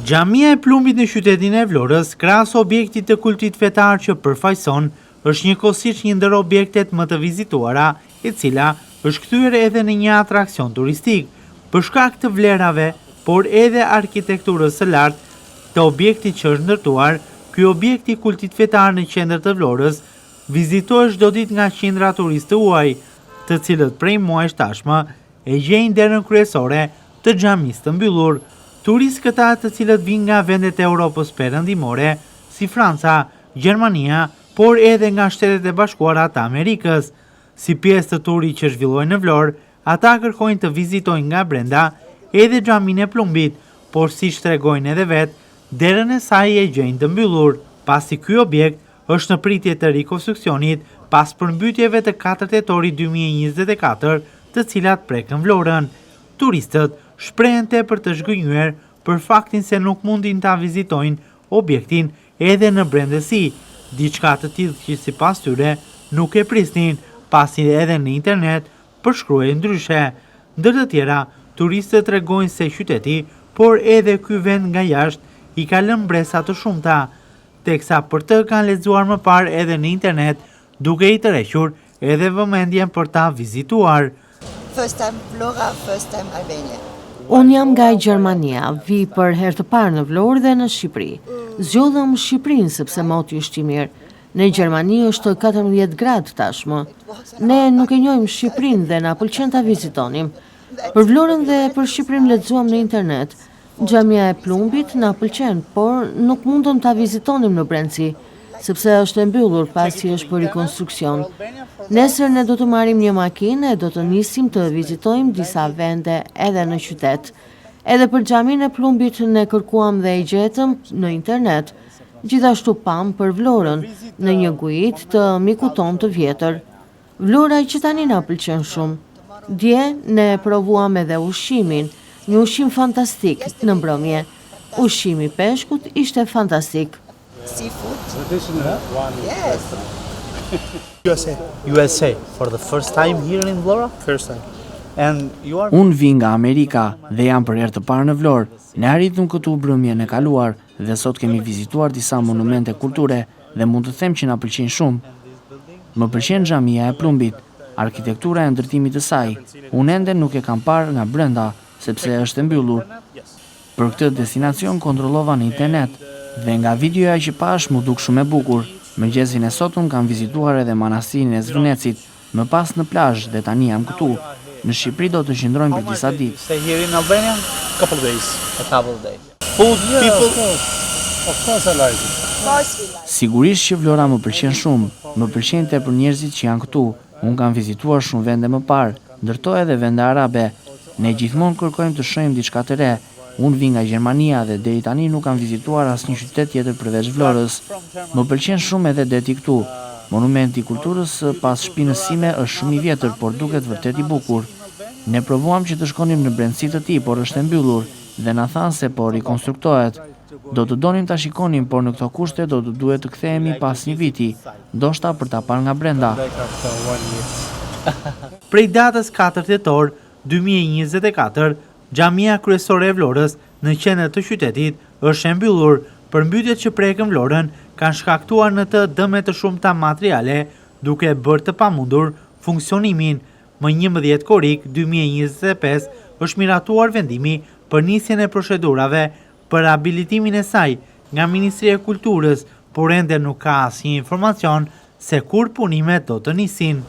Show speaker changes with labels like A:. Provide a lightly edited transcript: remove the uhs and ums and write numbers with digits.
A: Xhamia e Plumbit në qytetin e Vlorës, krahas objektit të kultit fetar që përfaqëson, është njëkohësisht një ndër objektet më të vizituara, e cila është kthyer edhe në një atraksion turistik, për shkak të vlerave, por edhe arkitekturës së lartë të objektit që është ndërtuar, ky objekt i kultit fetar në qendër të Vlorës vizitohet çdo ditë nga qindra turistë të huaj, të cilët prej muajsh tashmë e gjejnë derën kryesore të xhamisë të mbyllur. Turistë këta të cilët vijnë nga vendet e Europës Perëndimore, si Franca, Gjermania, por edhe nga Shtetet e Bashkuara të Amerikës. Si pjesë të turit që zhvillojnë në Vlorë, ata kërkojnë të vizitojnë nga brenda edhe xhaminë e Plumbit, por siç tregojnë edhe vetë, derën e saj e gjejnë të mbyllur, pasi ky objekt është në pritje të rikonstruksionit pas përmbytjeve të 4 tetorit 2024, të cilat prekën Vlorën. Turistët shprehen tepër të zhgënjyer për faktin se nuk mundin ta vizitojnë objektin edhe në brendësi, diçka të tillë që sipas tyre nuk e prisnin, pasi edhe në internet përshkruhej ndryshe. Ndër të tjera, turistët tregojnë se qyteti, por edhe ky vend nga jashtë i ka lënë mbresa të shumta, teksa për të kanë lexuar më parë edhe në internet, duke i tërhequr edhe vëmendjen për ta vizituar.
B: First time Vlora, first time Albania.
C: Unë jam nga Gjermania, vi për herë të parë në Vlorë dhe në Shqipëri. Zgjodhëm Shqipërinë sepse moti është i mirë. Në Gjermani është 14 gradë tashmë. Ne nuk e njohim Shqipërinë dhe na pëlqen ta vizitonim. Për Vlorën dhe për Shqipërinë lexuam në internet. Xhamia e Plumbit na pëlqen, por nuk mundëm ta vizitonim në brendësi, sepse është e mbyllur pasi është për rikonstruksion. Nesër ne do të marrim një makinë e do të nisim të vizitojmë disa vende edhe në qytet. Edhe për xhaminë e Plumbit ne kërkuam dhe e gjetëm në internet. Gjithashtu pam për Vlorën në një guidë të mikut tonë të vjetër. Vlora që tani na pëlqen shumë. Dje ne provuam edhe ushqimin, një ushqim fantastik në mbrëmje. Ushqimi i peshkut ishte fantastik.
B: Seafood. Yes.
A: USA. USA for the first time here in Vlora?
D: First time.
A: And you are
E: Unë vi nga Amerika dhe jam për herë të parë në Vlorë. Ne arritëm këtu mbrëmjen e kaluar dhe sot kemi vizituar disa monumente kulture dhe mund të them që na pëlqejnë shumë. Më pëlqen xhamia e Plumbit, arkitektura e ndërtimit të saj. Unë ende nuk e kam parë nga brenda, sepse është e mbyllur. Për këtë destinacion kontrollova në internet dhe nga videoja që pash mu duk shumë e bukur. Mëngjesin e sotëm kam vizituar edhe manastirin e Zvërnecit, më pas në plazh dhe tani jam këtu. Në Shqipëri do të qëndrojmë për disa ditë.
A: stay here in Albania?
D: Couple days.
A: A couple of days. Food,
D: Yeah,
A: people.
D: of course. Of course I like it.
B: Of course we like.
E: Sigurisht që Vlora më pëlqen shumë, më pëlqen tepër njerëzit që janë këtu. Unë kam vizituar shumë vende më parë, ndër to edhe vende arabe. Ne gjithmonë kërkojmë të shohim diçka të re. Unë vi nga Gjermania dhe deri tani nuk kam vizituar asnjë qytet tjetër përveç Vlorës. Më pëlqen shumë edhe deti këtu. Monumenti i kulturës pas shpinës sime është shumë i vjetër, por duket vërtet i bukur. Ne provuam që të shkonim në brendësi të tij, por është e mbyllur dhe na thanë se po rikonstruktohet. Do të donim ta shikonim, por në këto kushte do të duhet të kthehemi pas një viti, ndoshta për ta parë nga brenda.
D: Back after one year.
A: Prej datës 4 tetor 2024, xhamia kryesore e Vlorës në qendër të qytetit është e mbyllur. Përmbytjet që prekën Vlorën kanë shkaktuar në të dëme të shumta materiale, duke bërë të pamundur funksionimin. Më 11 korrik 2025 është miratuar vendimi për nisjen e procedurave për rehabilitimin e saj nga Ministria e Kulturës, por ende nuk ka asnjë informacion se kur punimet do të nisin.